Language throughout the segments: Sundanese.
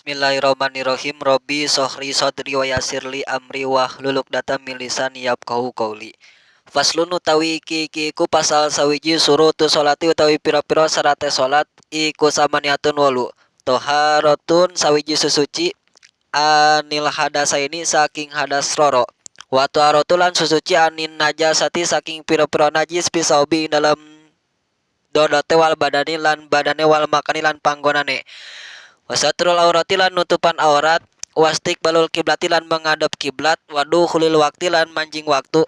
Bismillahirrahmanirrahim. Robbi sohri sodri wa yassirli amri wahlul 'uqdatam min lisani yafqahu qouli. Faslun utawi iki iki iku pasal sawiji surutu sholati utawi pira-pira syarate salat iku samaniatun 8. Toharatun sawiji susuci anil hadasaini saking hadas loro. Wa taharatu lan susuci anin najasati saking pira-pira najis fi saubi ing dalem dodote wal badani lan badane wal makani lan panggonane. Wa satrul aurati lan nutupan aurat wastiqbalul kiblati lan menghadap kiblat wa dukhulil waqti lan manjing waktu.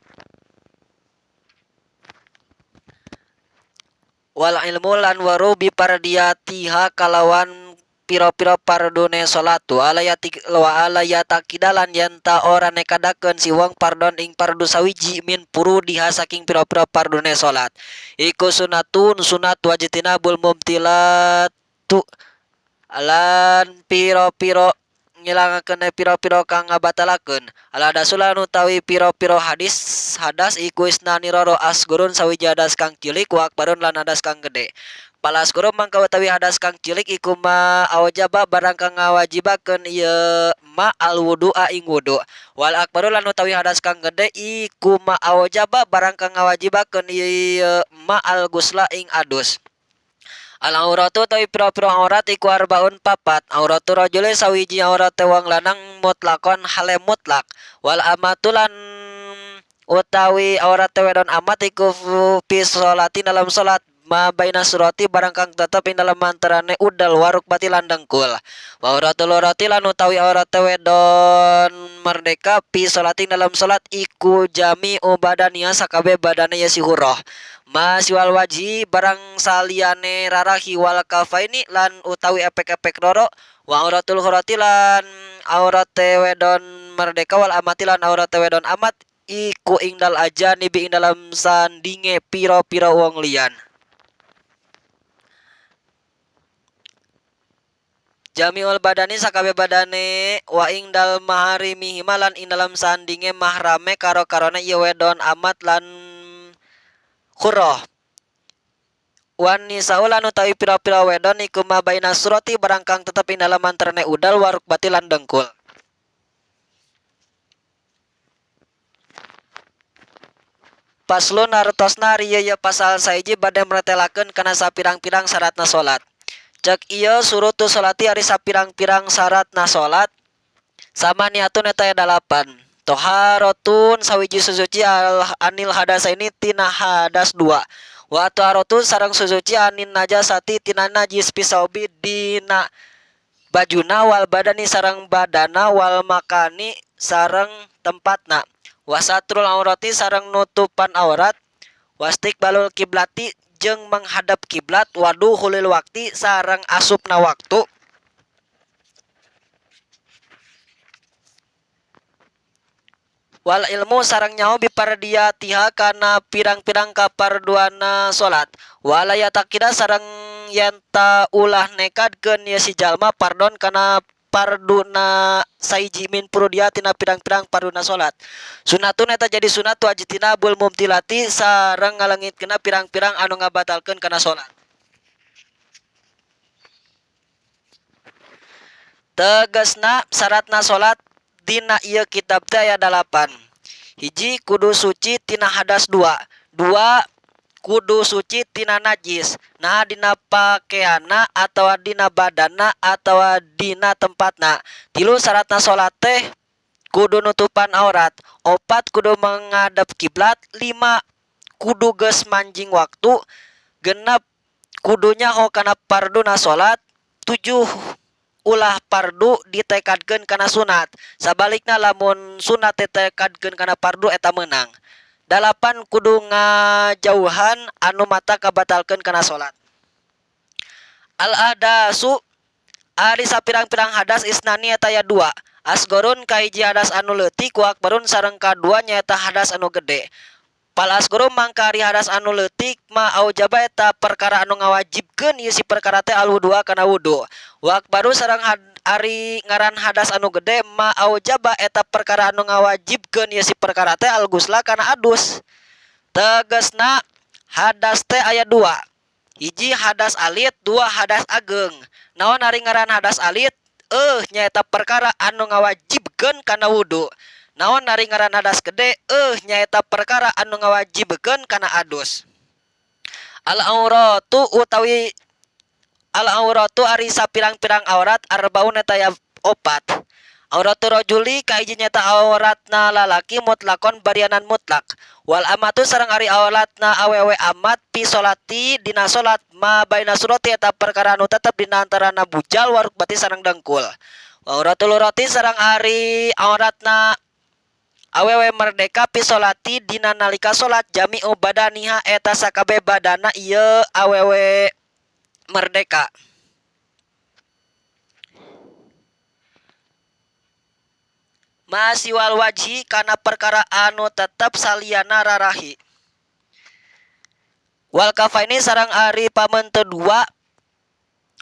Wal ilmu lan weruh bi fardiyatiha kalawan pira-pira fardune salat wa ala yatakida lan yen ta ora nekadakeun si wong fardon ing fardu sawiji min furudiha saking pira-pira fardune salat iku sunatun sunat wajtinabul mubtilatu lan pira-pira ngilangakeun pira-pira kang ngabatalakeun al hadasu lan utawi pira-pira hadis hadas iku isnani loro asgurun sawiji hadas kang cilik wa akbarun lan hadas kang gede. Palas guru mangka utawi hadas kang cilik iku ma aujaba barang kang ngawajibakeun ieu ma al wudu'a ing wudu. Wal akbaru lan utawi hadas kang gede iku ma aujaba barang kang ngawajibakeun ieu ma al gusla ing adus. Al auratu utawi pira-pira aurat iku arbaun papat. Auratu rajuli sawiji aurate wong lanang mutlakon hale mutlak. Wal amatu lan utawi aurate wedon amat iku fi sholati dalam salat ma baina surati barang kang tetep ing dalem antarane udal waruk bati lan dengkul. Wa auratul urati lan utawi aurate wedon merdeka fi sholati dalam salat iku jami'u badaniha sakabeh badane ye si hurrah. Ma siwal wajhi barang saliyane rarahi wal kafaini lan utawi epek-epek loro. Wa auratul hurrati lan aurate wedon merdeka wal amati lan aurate wedon amat iku ing dal ajanibi ing dalam sandinge pira-pira wong liyan. Jamiul badani sakabeh badane wa ing dal maharimihi lan ing dalam sandinge mahrame karo-karone ieu wedon amat lan hurrah. Wan nisa'u lan utawi pira-pira wedon iku ma baina surati barang kang tetep ing dalem antarane udal wa rukbati lan dengkul. Paslon hartosna ari ieu pasal sahiji bade mretelakeun kana sapirang-pirang syaratna salat. Cek ieu surutu salati ari sapirang-pirang syaratna salat samaniatun eta aya 8. Toharatun sawiji susuci anil hadasaini tina hadas 2. Wa taharatun sareng susuci anin najasati tina najis pisaubi dina bajuna wal badani sareng badana wal makani sareng tempatna. Wasatrul aurati sareng nutupan aurat wastiqbalul kiblati jeung menghadap kiblat waduhulil waqti sareng asupna waktu. Wal ilmu sareng nyaho bipardiyatiha kana pirang-pirang kaparduana salat. Wala yatakida sareng yen ta ulah nekadkeun ye si jalma pardon kana parduna saiji min furudiha tina pirang-pirang parduna salat. Sunatun eta jadi sunat wajtinabul mubtilati sareng ngalengitkeunna pirang-pirang anu ngabatalkeun kana salat. Tegasna syaratna salat dina ieu kitab teh aya 8. Hiji kudu suci tina hadas 2. 2 kudu suci tina najis. Nah dina pakeanna atawa dina badanna atawa dina tempatna. 3 syaratna salat teh kudu nutupan aurat. 4 kudu menghadap kiblat. 5 kudu geus manjing waktu. 6 kudu nyaho kana farduna salat. 7 ulah fardu ditekadkeun kana sunat. Sabalikna lamun sunat ditekadkeun kana fardu eta meunang. 8 kudu ngajauhan anu mata kabatalkeun kana salat. Al ahdasu ari sapirang-pirang hadas isnani eta aya 2. Asgorun kahiji hadas anu leutik wa akbarun sareng kadua nyaeta hadas anu gede. Pal asguru mangka ari hadas anu leutik ma aujaba eta perkara anu ngawajibkeun ieu si perkara teh al wudua kana wudu. Wa akbaru sareng ari ngaran hadas anu gede ma aujaba eta perkara anu ngawajibkeun ieu si perkara teh al gusla kana adus. Tegasna hadas teh aya 2. Hiji hadas alit, 2 hadas ageng. Naon ari ngaran hadas alit? Euh nyaeta perkara anu ngawajibkeun kana wudu. Naon ari ngaran hadas gede? Euh nyaeta perkara anu ngawajibkeun kana adus. Al auratu utawi al auratu ari sapirang-pirang aurat arbaun eta aya opat. Auratu rajuli kahiji nyaeta auratna lalaki mutlakon barianan mutlak. Wal amatu sareng ari auratna awewe amat fi sholati dina sholat ma baina surati eta perkara anu tetep dina antarana bujal wa rukbati sareng dengkul. Wa auratul hurrati sareng ari auratna awewe merdeka fi sholati dina nalika sholat jami'u badaniha eta sakabeh badana ieu awewe merdeka. Ma siwal wajhi kana perkara anu tetep saliyana rarahi. Wal kafaini sareng ari pamente dua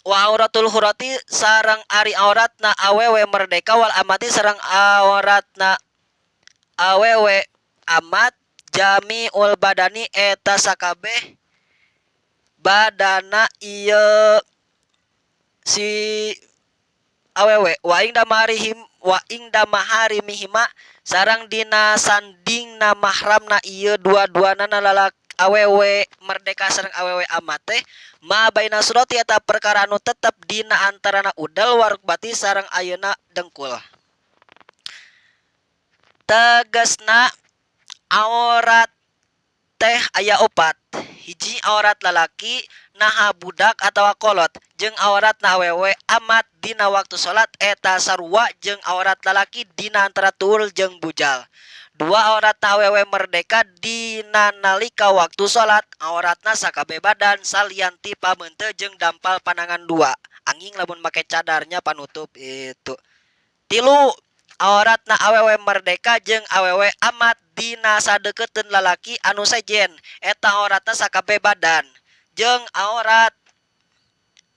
wa auratul hurrati sareng ari auratna awewe merdeka wal amati sareng auratna awewe amat jamiul badani eta sakabeh badana ieu si awewe wa ingda marihim wa ingda maharimihima sareng dina sandingna mahramna ieu dua-duanana lalaki awewe merdeka sareng awewe amat teh ma baina surati eta perkara anu tetep dina antarana udel wa rukbati sareng ayeuna dengkul. Tegasna aurat teh aya opat, hiji aurat lalaki naha budak atawa kolot jeung aurat na awewe amat dina waktu salat eta sarua jeung aurat lalaki dina antara tuul jeung bujal. Dua aurat na awewe merdeka dina nalika waktu salat auratna sakabeh badan salian ti pameuteuh jeung dampal panangan dua anging lamun make cadarnya panutup itu. Tilu, auratna awewe merdeka jeung awewe amat dina sadeukeutkeun lalaki anu sejen eta auratna sakabeh badan jeung aurat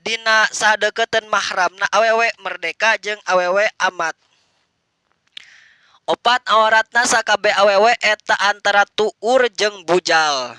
dina sadeukeutkeun mahramna awewe merdeka jeung awewe amat. Opat, auratna sakabeh awewe eta antara tuur jeung bujal.